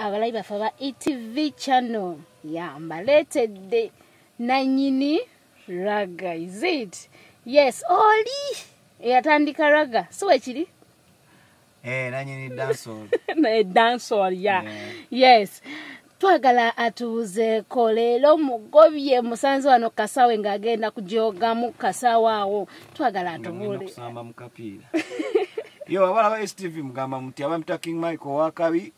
Abalabi baffe aba ETV channel, ya mbaleetedde nannyini ragga. Is it? Yes, oli eyatandika ragga, si wekiri? Eh, nanyini dancehall. Dancehall, yeah. Yes, twagala atubuzeeko leero. Mugobye musanze wano kasawe ng'agenda kujogamu kasawe awo, twagala atubuule. Kusamba mu kapiira. Yo, abala ba STV, mugamba muti abamita King Michael Wakabi,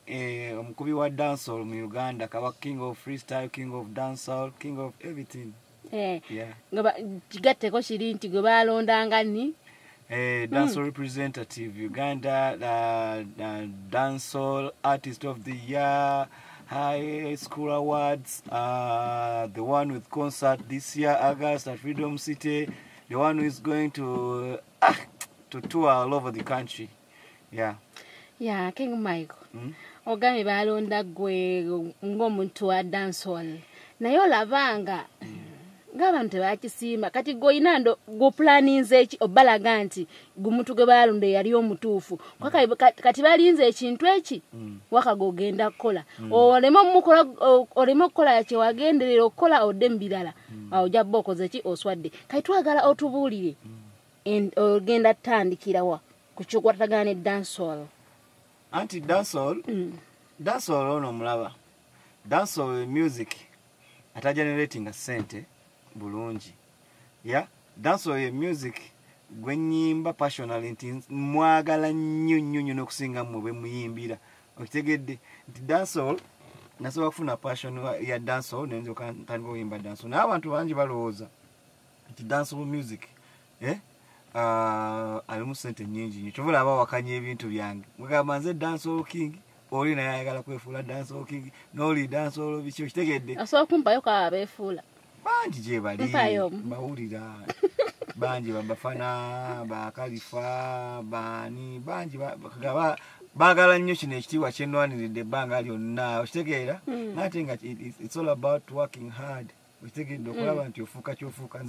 omukubi wa dancehall mu Uganda, kaba king of freestyle, king of dancehall, king of everything. Yeah. Nga kigatteko kiri nti gwe balondanga ni dancehall representative Uganda, dancehall artist of the year, high school awards, the one with concert this year August at Freedom City, the one who is going to tour all over the country. Yeah. Yeah, King Michael. Ogambye balonda gwe ng'omuntu wa dancehall, naye olabanga ng'abantu tebakisiima. Kati gwe ndo gwopulaninze eki obalaga nti gumuntu gwe balonda yali omutuufu? Kati balinze ekintu eki waka gogenda kukola, oleme okukola kyewagenderera okukola, odde mu birala, awo ojja bba okoze ki? Oswadde. Kati twagala otubuulire, ogenda tutandikirawa ku kikwatagana ne dancehall? Anti dancehall, dancehall ono omulaba, dancehall music atageneratinga sente bulungi. Ya dancehall ye music gwe nyimba passionally nti mwagala nnyo nnyo nnyo n'okusinga mmwe bwe muyimbira. Okitegedde nti dancehall nasobola kufuna passion ya dancehall nenzioka ntandika okuyimba dancehall, naye abantu bangi balowooza nti dancehall music alimu sente nyingi nnyo. Kyova olaba wakanya ebintu byange, mugamba nze dancehall king, oli naye ayagala kwefuula dancehall king, n'oli dancehall biki. Okitegedde? Osobola kumpayo kwa abeefuula? Bangi gye bali. Mpaayo omu. Mbawulira bangi, babafana bakalifa baani, bangi baagala nnyo kino ekitiibwa kyenwaniridde ebbanga lyonna. Okitegeera? Ate nga it's all about working hard. Okitegedde? Okulaba nti ofuuka kyofuuka.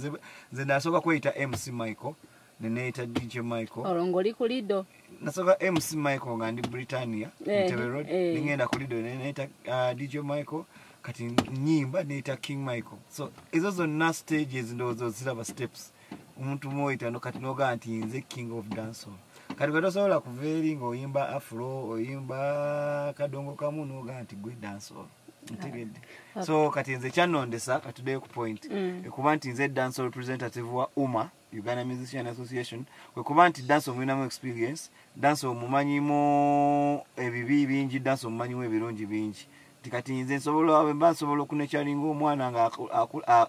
Nze nasooka kweyita MC Michael, neneeyita DJ Michael. Olwo ng'oli ku Lido? Nasooka MC Michael nga ndi Britannia, Entebbe Road. Nengenda ku Lido neneeyita DJ Michael. Kati nyimba neyita King Michael. So ezo zonna stages, ndowooza oziraba, steps omuntu mwoyita no kati nogaa nti nze king of dancehall. Kati gwe tosobola kuva eri ng'oyimba afro, oyimba kadongo kamu, nogaa nti gwe dancehall. Ntegedde? So kati nze kyanondesa, katuddeyo ku point, ekuba nti nze dancehall representative wa UMA, Uganda Musician Association, kwekuba nti dancehall mulinamu experience, dancehall mumanyimu ebibi bingi, dancehall mumanyimu ebirungi bingi, nti kati nze nsobola mba nsobola okunekyalinga omwana nga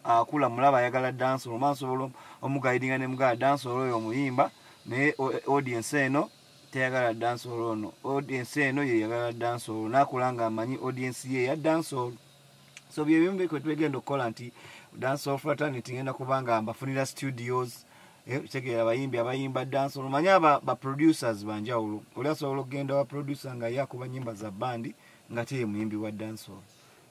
akula, mulaba ayagala dancehall, mba nsobola omuguidinga ne mugala dancehall oyo omuyimba, naye audience eno teyagala dancehall ono, audience eno yeyagala dancehall. Nakula nga amanyi audience ye ya dancehall. So byebimu bye twegenda okukola nti dancehall fraternity ngenda kuba nga mbafunira studios. Kitegeera? Abayimbi abayimba dancehall, omanyi aba ba producers banjawulo. Oli asobola okugenda wa producer nga ye akuba nyimba za bandi nga teye muyimbi wa dancehall.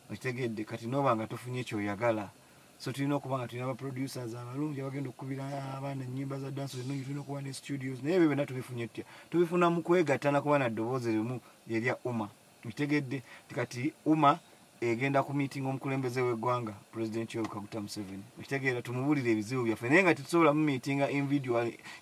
Okitegedde? Kati noba nga tofunye kyoyagala. So tulina okuba nga tulina ba producers abalungi abagenda okukubira abaana ennyimba za dancehall ennungi. Tulina okuba ne studios, naye ebyo byonna tubifunye tutya? Tubifuna mu kwegatta nakuba na ddoboozi limu erya UMA. Okitegedde nti kati UMA egenda ku meeting omukulembeze w'eggwanga, President Yoweri Kaguta Museveni? Okitegeera? Tumubuulire ebizibu byaffe, naye nga tetusobola mu meetinga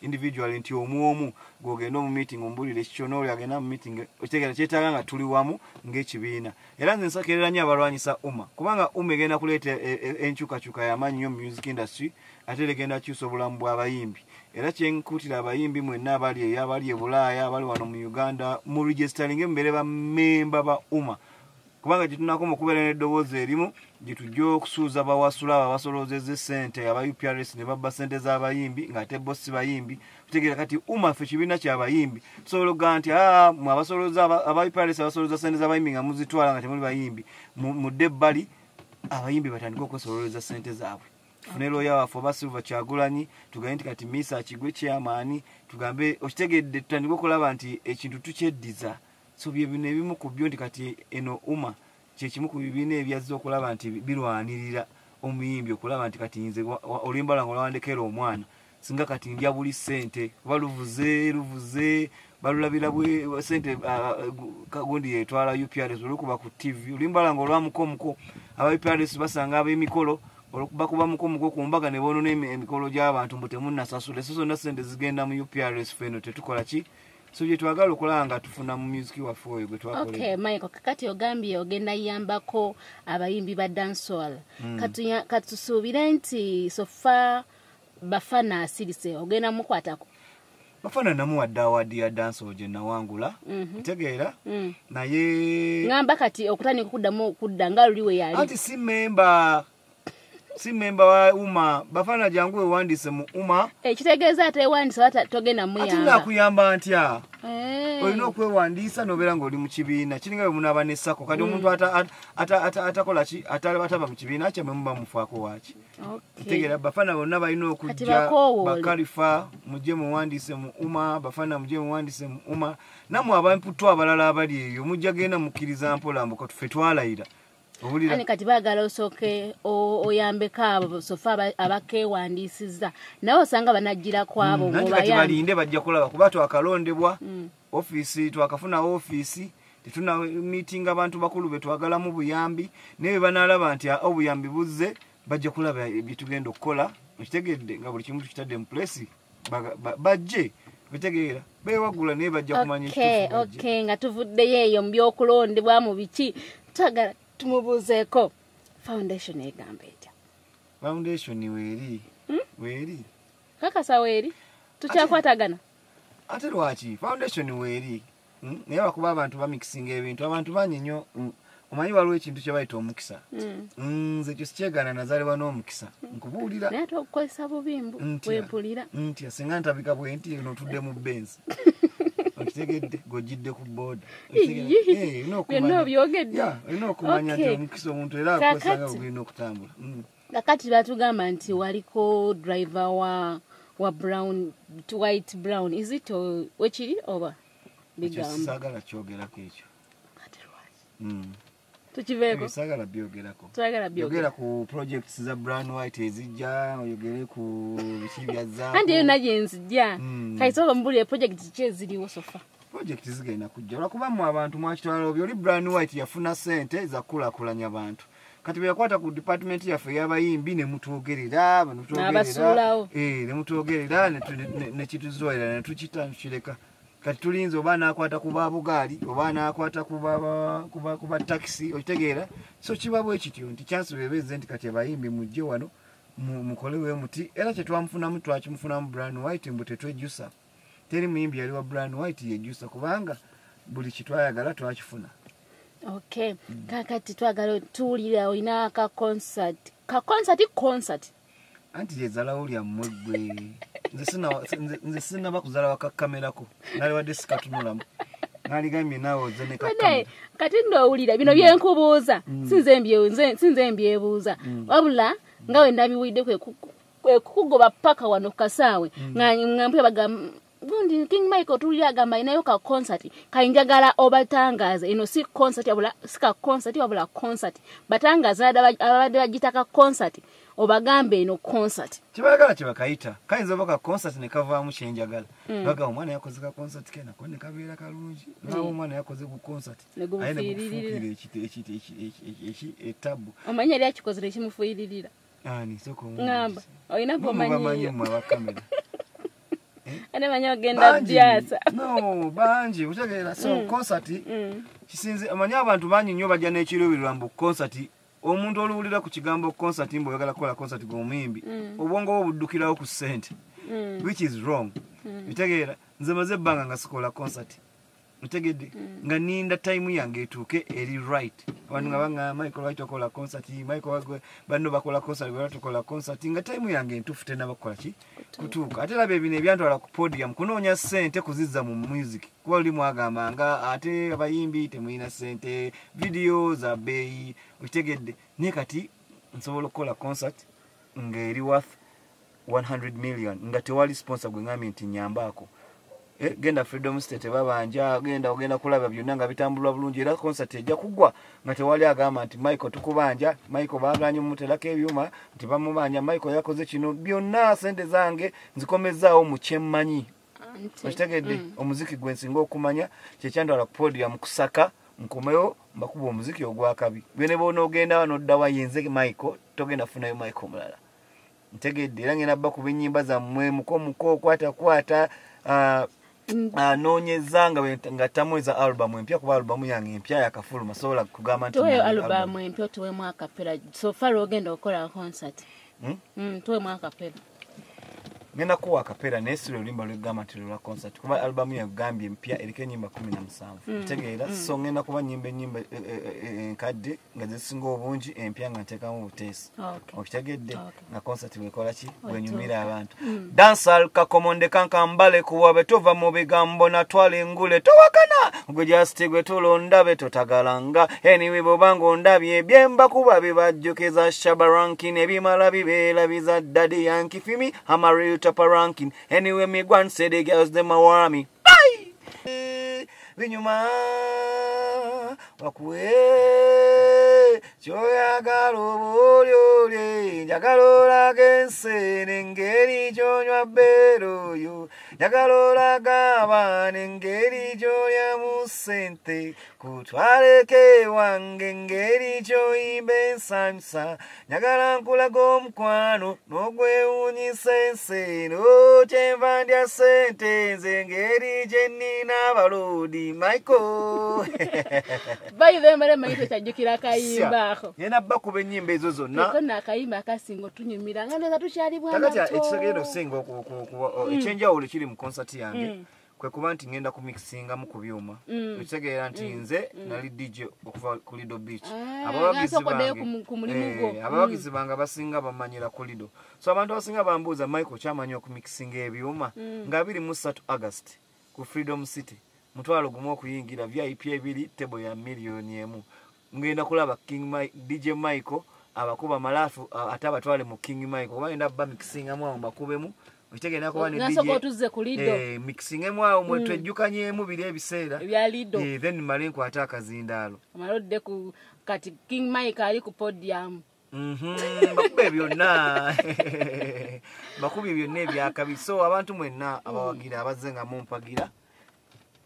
individually nti omu omu gw'ogenda omu meeting omubuulire ekikyo n'oli agenda mu meeting. Okitegeera? Kyetaaga nga tuli wamu ng'ekibiina. Era nze nsakerera nnyo abalwanyisa UMA, kubanga UMA egenda kuleeta enkyukakyuka y'amaanyi nnyo mu music industry, ate era egenda kyusa obulamu bw'abayimbi. Era kyenkuutira abayimbi mwenna abali eyo, abali e Bulaaya, abali wano mu Uganda, mu registeringe mubeere bammemba ba UMA, kubanga gye tunakoma okubeera n'eddoboozi erimu, gye tujja okusuuza bawasula abo abasoloozezza essente aba UPRS ne babba ssente z'abayimbi ng'ate bo si bayimbi. Kutegeera? Kati UMA ffe kibiina ky'abayimbi, tusobola okugamba nti, "Ah, mwe abasolooza aba UPRS abasolooza ssente z'abayimbi nga muzitwala nga temuli bayimbi, mudde ebbali, abayimbi batandike okwesololeza ssente zaabwe." Tufune looya waffe oba Silver Kyagulanyi, tugambe nti kati Misa akigwe chairman, tugambe, okitegedde, tutandike okulaba nti ekintu tukyeddiza. So bye bino ebimu ku byo nti kati eno UMA kyekimu ku bibiina ebyazze okulaba nti birwanirira omuyimbi, okulaba nti kati nze oluyimba lwange olwandekera omwana, singa kati ndya buli ssente kuba luvuze luvuze. Balulabira bwe sente kagundi yetwala UPRS olukuba ku TV olimbala nga olwamukomuko aba UPRS basanga ab'emikolo bakuba mukomuko ku mbaga ne bonoona emikolo gy'abantu mbu temunnasasula. So zonna sente zigenda mu UPRS feno tetukola ki? So gye twagala okulaba nga tufuna mu music waffe oyo gwe twakola. Okay, Michael, kakati ogambye ogenda yambako abayimbi ba dancehall. Katusuubire nti sofa Bafana asirise ogenda mukwatako. Bafana namuwadde award ya dancehall gye nawangula. Ntegeera naye ngamba kati okutandika okuddamu okudda nga luli we yali. Anti si member wa UMA. Bafana jangu wewandiise mu UMA. Ekitegeeza atewandiisa ata togenda muyamba. Ate nakuyamba ntya? Olina okwewandiisa n'obeera ng'oli mu kibiina. Kiringa bwe munaaba ne SACCO. Kati omuntu atakola ki ataba mu kibiina kyammwe muba mufaako waaki. Ntegeera Bafana bonna balina okujja Bakalifa mujje muwandiise mu UMA, Bafana mujje muwandiise mu UMA. Nammwe abamputu abalala abali eyo mujja genda mukkiriza mpola mbu ffe twalayira. Ani kati baagala osooke oyambeko abo sofa abakeewandiisizza naye osanga banajjira ku abo ng'obayambe. Kati balinde bajja kulaba kuba twakalondebwa ofiisi twakafuna ofiisi tetuna meeting abantu bakulu be twagalamu buyambi naye bwe banaalaba nti obuyambi buzze bajja kulaba bye tugenda okukola. Okitegedde nga buli kimu tukitadde mu place bajje bitegeera beewagula naye bajja kumanya ekituufu. Okay, nga tuvuddeyo eyo mu by'okulondebwa mu biki twagala tumubuuzeeko foundation egamba etya? Foundation weeri. Weeri. Kakasa weeri tukyakwatagana. Ate lwaki foundation weeri? Naye bakuba abantu bamikisinga ebintu abantu bangi nnyo. Omanyi waliwo ekintu kye bayita omukisa. Nze ekyo sikyegaana nazaalibwa n'omukisa. Nkubuulira. Naye ate okukozesa bubi mbu wempulira. Ntya singa ntabika bwe nti eno otudde mu Benz. Okitegedde gojjidde ku boda. Byonna obyogedde. Olina okumanya nti omukisa omuntu era akozesa nga bw'olina okutambula. Kakati batugamba nti waliko driver wa brown white brown is it wekiri oba bigamba? Ekyo saagala kyogerako ekyo. Kati lwaki? Tukiveeko. Saagala byogerako. Twagala byogera. Yogera ku projects za brown white ezijja, oyogere ku biki bya zaabu. Anti eyo naye nzijja. Kati mbulire project ki eziriwo sofa? Project zigenda kujja. Olwakuba mmwe abantu mwakitwala obi oli brown white yafuna ssente za kukulaakulanya bantu. Kati bwe yakwata ku department yaffe ey'abayimbi ne mutwogerera, ne mutwogerera ne kituzoolera ne tukita ne tukireka. Kati tulinze oba anaakwata ku babugaali oba anaakwata ku ba takisi okitegeera. So kiba bwe kityo nti chance bw'eba nti kati abayimbi mujje wano mukole we muti era kye twamufunamu twakimufunamu brown white mbu tetwejjusa. Teri muyimbi yali wa brown white yejjusa kubanga buli kitwayagala twakifuna. Okay, kakati twagala tuwulira olina ka concert. Ka concert. Anti yezalawo lyammwe ggwe. Nze sinnaba kuzaala wakakamerako. Naliwadde sikatunulamu. Naligambye naawe ozze ne kakamera. Kati nno owulira bino bye nkubuuza. Sinze mbyebuuza. Wabula nga we ndabiwulidde kwe kukugoba paka wano ku kasaawe. Nga mpulira bagamba gundi King Michael tuwulira agamba alinayo ka concert. Kali njagala obatangaaze eno si concert wabula si ka concert wabula concert. Batangaaze ababadde bagiyita ka concert obagambe eno concert. Kyebaagala kye bakayita. Kayinza oba ka concert ne kavaamu kye njagala. Bagamba omwana yakoze ka concert ke nako ne kabeera kalungi. Naawe omwana yakoze ku concert. Aye ne gufuukira ettabu. Omanyi yali akikoze ne kimufuuyiririra. Ani sooka Ŋŋamba olina Mubamanyi gw'omanyiiyo. mmwe aba kamera. Ate manyi ogenda byasa. No, bangi otegeera. So concert kisinze omanyi abantu bangi nnyo bajja n'ekiruubirirwa mbu concert omuntu oluwulira ku kigambo concert mbu oyagala kukola concert gw'omuyimbi obwongo bwo buddukirawo ku ssente which is wrong. Otegeera nze maze ebbanga nga sikola concert. Otegedde nga ninda time yange etuuke eri right. Abantu nga baŋŋamba Michael lwaki tokola concert, Michael banno bakola concert, lwaki tokola concert nga time yange entuufu tennaba kukola ki kutuuka. Ate laba ebino ebyantwala ku podium kunoonya ssente kuzizza mu music. Kuba luli mwagamba nga ate abayimbi temulina ssente, video za bbeeyi, okitegedde. Naye kati nsobola okukola concert ng'eri worth 100 million nga tewali sponsor gwe ŋŋambye nti nnyambaako. Genda Freedom State babanja, genda ogenda kulaba byonna nga bitambulwa bulungi era concert ejja kuggwa nga tewali agamba nti Michael tukubanja, Michael baagaanye mumuterako ebyuma nti bamubanja, Michael yakoze kino byonna ssente zange nzikomezzaawo mu kyemmanyi. Okitegedde? Omuziki gwe nsinga okumanya, kyekyandwala ku podium kusaka nkomeyo mbakuba omuziki ogwakabi. Gwe ne bw'onoogenda wano odda wa yenze Michael, togenda funayo Michael omulala. Ntegedde, era ngenda bakuba ennyimba zammwe muko muko kwata kwata, noonyeza nga ttamu eza album empya, kuba album yange empya yakafuluma, sobola kugamba nti tuweyo album empya, tuwemu acapella. So far ogenda okukola concert. Tuwemu acapella. Ngenda kuwa acapella, naye si lwe luyimba lwegamba nti lwa concert, kuba album yagambye empya eriko ennyimba 17. Ntegeera. So ngenda kuba nyimba ennyimba enkadde nga zisinga obungi, empya nga nteekamu buteesi. Okitegedde? Nga concert bwekola ki, bwenyumira abantu. Dancehall kakomonde kankambale kuwabe, tova mu bigambo natwala engule, towakana gwe just gwe tulondabe totagalanga. Anyway, bwobanga ondabye byembakuba bibajjukiza Shabba Rankin, ebimala bibeera biza Daddy Yankee fimi. I'm a real top ranking. Anyway, me go and say the girls them a want me. Bye! Binyuma wakuwe kyoyagala oba oli, njagala olaga ensi n'engeri gy'onywa bbeera oyo, njagala olaga abaana engeri gy'olyamu ssente, kutwaleko ewange engeri gy'oyimba ensanyusa, njagala nkulaga omukwano n'ogwewuunyisa ensi eno, kyenva ndya ssente nze engeri gye nnina abaloodi Michael. By the way, manyi tokyajjukira akayimba ako. Ngenda bakuba ennyimba ezo zonna. Eko n'akayimba akasinga otunyumira nga ndowooza tukyali bwana. Kakati ekisogenda okusinga ekyenjawulo kiri mu concert yange kwe kuba nti ngenda kumixingamu ku byuma. Okitegeera nti nze nali DJ okuva ku Lido Beach. Abawagizi bange ku mulimu gwo. Abawagizi bange abasinga bamanyira ku Lido. So abantu abasinga bambuuza, Michael kyamanyi okumixinga ebyuma? Nga 23 August ku Freedom City, 10,000 okuyingira, VIP 2, table ya 1,000,000. Ngenda kulaba King Mike, DJ Michael abakuba malafu, ate abatwale mu King Michael, kuba ngenda ba mixingamu awo mbakubemu. Okitegeera kuba ne Nasooka DJ otuzze ku Lido. Mixingemu awo mwe twejjukanyemu biri ebiseera ebya Lido. Then male nkwate akazindaalo. Omale odde ku kati King Mike ali ku podium. Bakube byonna, bakubye byonna ebyakabi. So abantu mwenna abawagira, abazze nga mumpagira,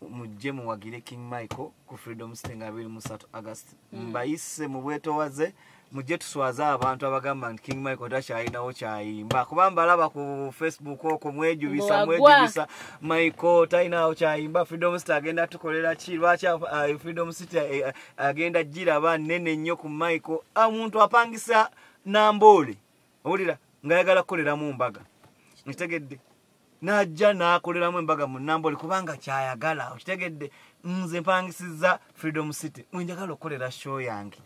mujje muwagire King Michael ku Freedom City nga 23 August. Mbayise mu bwetowaze, mujje tuswaze abantu abagamba nti King Michael takyalinawo kyayimba, kuba mbalaba ku Facebook okwo mwejubisa. Mbwagwa. Mwejubisa Michael talinawo kyayimba, Freedom City agenda tukolera ki, lwaki Freedom City agenda giraba nene nnyo ku Michael? Omuntu apangisa Namboole, owulira ng'ayagala kukoleramu mbaga, nkitegedde, n'ajja n'akoleramu embaga mu Namboole kubanga kyayagala. Okitegedde? Nze mpangisizza Freedom City mwenjagala okukolera show yange,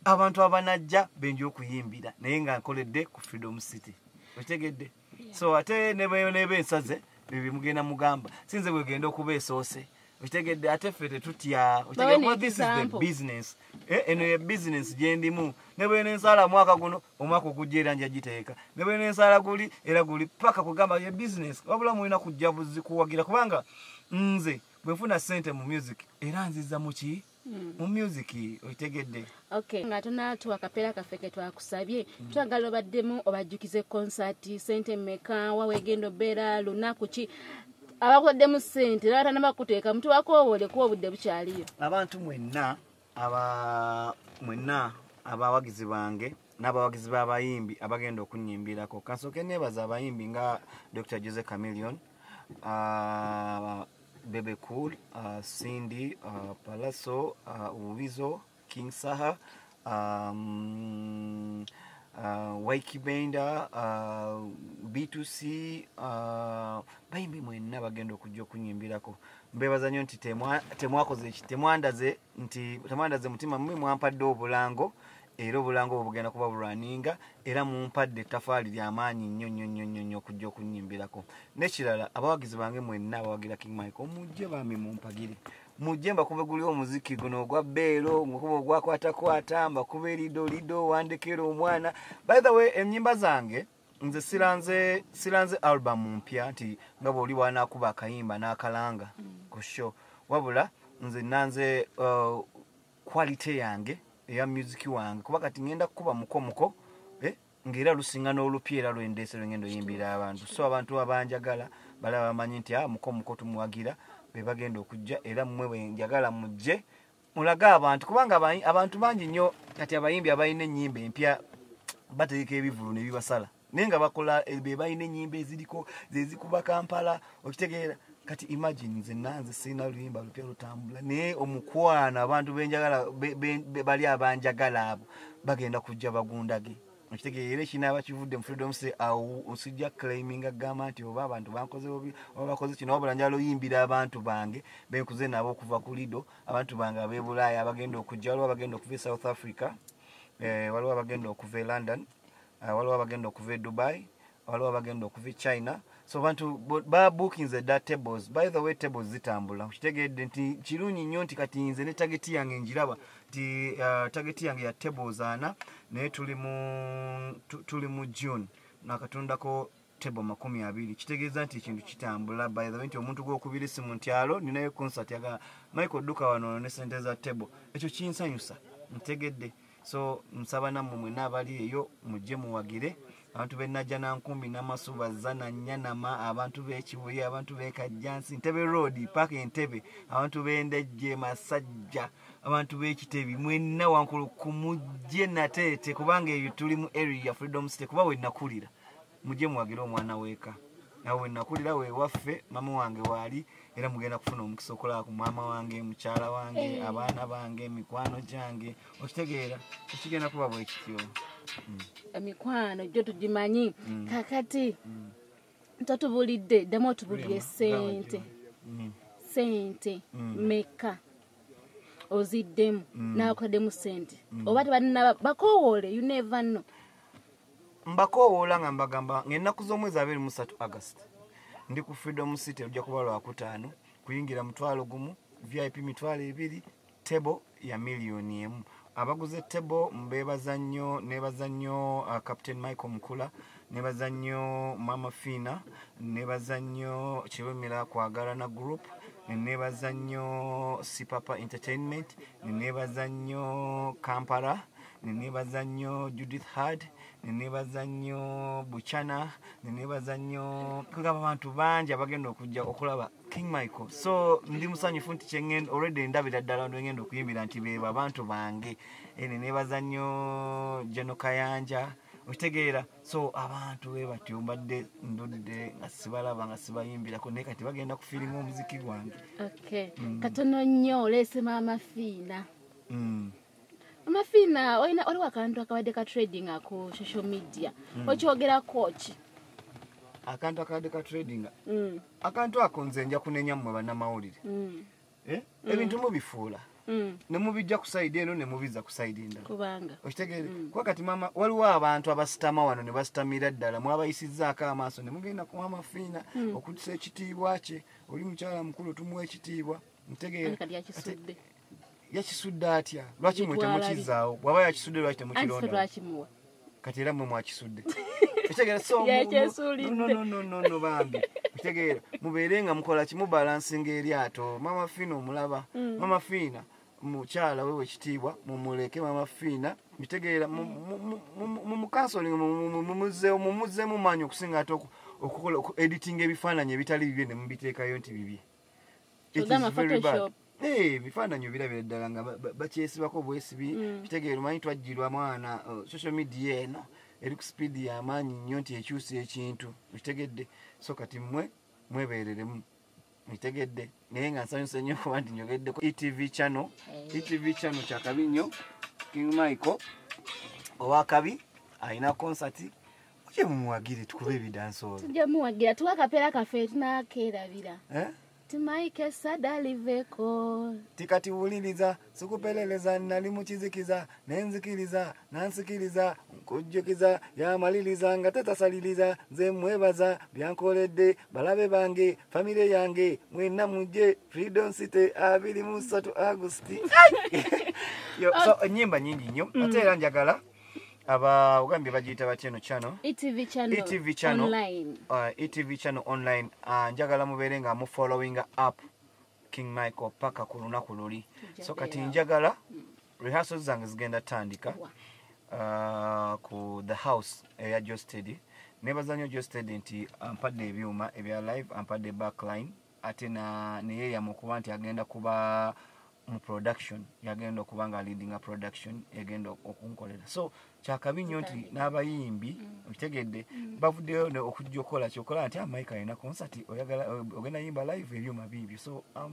abantu abanajja benja okuyimbira, naye nga nkoledde ku Freedom City. Okitegedde? So ate neba ensaze ebyo mugenda mugamba sinze bwegenda okuba esoose. Okitegedde? Ate ffe tetutya. Bawe Okitegedde? This is the example. business. Eno ye business gyendimu. Ne bwe nensala mwaka guno, omwaka ogujja era nja giteeka, ne bwe nensala guli era guli paka kugamba ye business. Wabula mulina kujja buzi kuwagira, kubanga nze bwe nfuna ssente mu music era nziza muki mu music. Okitegedde? Okay, nga tonatuwa akapeera kaffe ke twakusabye, twagala obaddemu obajjukize concert, sente mmeka, wa wegenda obeera, lunaku ki, abakubaddemu sente era batanaba kuteeka mutuwakoowole kuba obudde bukyaliyo. Abantu mwenna aba mwenna abawagizi bange n'abawagizi b'abayimbi abagenda okunnyimbirako, kansooke neebaza abayimbi nga Dr Jose Chameleone, Bebe Cool, Cindy, Palaso, Ubizo, King Saha, Ykee Benda, B2C, bayimbi mwenna bagenda okujja okunyimbirako, mbebaza nnyo nti temwakoze eki, temwandaze nti temwandaze mutima mmwe, mwampadde obulango, era obulango obwo bugenda kuba bulwaninga, era mumpadde ettafaali lyamaanyi nnyo nnyo nnyo nnyo nnyo okujja okunnyimbirako. N'ekirala, abawagizi bange mwenna abawagira King Michael, mujje bambi mumpagire, mujje mbakube guli omuziki guno ogwa bbeero, ngukuba ogwakwatakwata, mbakube lido lido wandekera omwana. By the way, ennyimba zange nze siranze album mpya nti nga bw'oli wanakuba akayimba n'akalanga ku show, wabula nze nanze quality yange eya music wange, kuba kati ngenda kukuba mukomuko. Ng'era lusinga n'olupya era lwendeese lwengendo yimbira abantu. So abantu abanjagala balaba bamanyi nti muko tumuwagira, be bagenda okujja, era mmwe bwe njagala mujje mulage abantu, kubanga abantu bangi nnyo kati abayimbi abalina ennyimba empya bategeka ebivvulu ne bibasala, naye nga bakola be balina ennyimba eziriko ze zikuba Kampala, okitegeera. Kati imagine nze nanze sirina luyimba lupya lutambula, naye omukwano abantu benjagala bali abanjagala abo bagenda kujja bagundage, okitegeera. Era ekinaaba kivudde mu Freedom City awo sijja claiminga gamba nti oba abantu bankoze bubi oba bakoze kino, wabula njagala oyimbira abantu bange benkuze nabo okuva ku Lido, abantu bange ab'e Bulaaya abagenda okujja, waliwo abagenda okuva e South Africa, waliwo abagenda okuva e London, waliwo abagenda okuva e Dubai, waliwo abagenda okuva e China. So abantu ba bookings dda tables. By the way, tables zitambula, okitegedde nti kirungi nnyo nti kati nze ne target yange njiraba nti target yange ya tables 4, naye tuli mu June nakatundako table 20, kitegeeza nti ekintu kitambula. By the way, nti omuntu gw'okubira essimu nti alo ninayo concert yaga Michael dduka wano ne sente za table, ekyo kinsanyusa, ntegedde. So nsaba nammwe mwenna abali eyo mujje muwagire abantu b'e Najjanankumbi, Namasuba, Zana, Nyanama, abantu b'e Kibuye, abantu b'e Kajjansi, Entebbe Road paka Entebbe, abantu b'e Ndejje, Masajja, abantu b'e Kitebi, mwenna wankulu kumujje Nateete, kubanga eyo tuli mu area Freedom City, kuba we nakulira. Mujje muwagire omwana w'eka, awo we nakulira we waffe, mama wange waali, era mugenda kufuna omukisa okulaba ku maama wange, mukyala wange, abaana bange, mikwano gyange, okitegeera ekigenda kuba bwe kityo. Emikwano gyo tugimanyi. Kakati totubulidde, ddamu otubulire sente. Sente meka oziddemu n'akoddemu sente, oba tebalina bakowoole, you never know. Mbakowoola nga mbagamba ng'ennaku z'omwezi 23 August ndi ku Freedom City, ojja kuba Lwakutaano, kuyingira 1,000, VIP 2,000, table ya 1,000,000. Abaguze table mbeebaza nnyo, neebaza nnyo Captain Michael Mukula, neebaza nnyo Mama Fina, neebaza nnyo Kirumira Kwagalana Group, neebaza nnyo Sipapa Entertainment, neebaza nnyo Kampala, neebaza nnyo Judith Hard, neebaza nnyo Buchana, neebaza nnyo kugamba abantu bangi abagenda okujja okulaba King Michael. So ndi musanyufu nti kyengenda already ndabira ddala ngenda okuyimbira nti beebo abantu bange. Neebaza nnyo Jeno Kayanja, okitegeera. So abantu be batyo mbadde ndudde nga sibalaba nga sibayimbirako, naye kati bagenda kufiiringa omuziki gwange. Okay. Katono nnyo oleese Maama Fiina. Maama Fiina, waliwo akantu akabadde ka trading ku social media, okyogerako ki? Akantu akabadde ka trading? Akantu ako nze nja kunenya mmwe bannamawulire. Ebintu mubifuula ne mubijja ku side eno ne mubizza ku side endala. Kubanga okitegeere, kuba kati mama waliwo abantu abasitama wano ne basitamira ddala, mwabayisizzaako amaaso ne mugenda ku Maama Fiina okutusa ekitiibwa kye, oli mukyala mukulu tumuwa ekitiibwa, ntegeera. Kati yakisudde. Yakisudde atya? Lwaki mwe temukizaawo? Bw'aba yakisudde lwaki temukilonda? Kati era mmwe mwakisudde. Okitegeera? So no bambi, okitegeera, mubeere nga mukola ki, mubalansinga eryato. Maama Fiina omulaba, Maama Fiina mukyala wewe ekitiibwa, mumuleke Maama Fiina, mitegeera, mumukansoling, mumuzeemu maanyi okusinga ate okukola editing ebifaananyi ebitali bibye ne mubiteekayo nti bibye. It is very bad. Ebifaananyi obirabira ddala nga bakyesibako bwesibi, kitegeera. Omanyi twajjirwa mwana social media eno eri ku speed y'amaanyi nnyo nti ekyusa ekintu, okitegedde. So kati mmwe mwebeereremu, okitegedde. Naye nga nsanyuse nnyo kuba nti nyogeddeko ETV channel. ETV channel kyakabi nnyo. King Michael owakabi alina concert, mujje mumuwagire tukube ebidansi. Tujja muwagira, tuwa akapeera kaffe tunaakeerabira. Timaike sadaliveko. Tikati wuliriza, sikupeleleza, nali mukizikiza, nenzikiriza, nansikiriza, nkujjukiza, yamaliriza nga tetasaliriza, nze mwebaza byankoledde, balabe bange, famire yange, mwenna mujje Freedom City 23 August. So ennyimba nnyingi nnyo, ate era njagala aba ogambye bagiyita batya eno channel? ETV channel. ETV channel online. ETV channel online. Njagala mubeere nga mu following up King Michael paka ku lunaku luli. So kati njagala rehearsals zange zigenda tandika. Ku the house eya Jostedy. Nebaza nnyo Jostedy nti ampadde ebyuma ebya live, ampadde backline, ate neyeyama okuba nti agenda kuba mu production, yagenda okuba nga leadinga production, egenda okunkolera. So kyakabi nnyo nti n'abayimbi, okitegedde, bavuddeyo okujja okukola kyokola nti Mike alina concert, oyagala ogenda yimba live, ebyuma biibyo. So I'm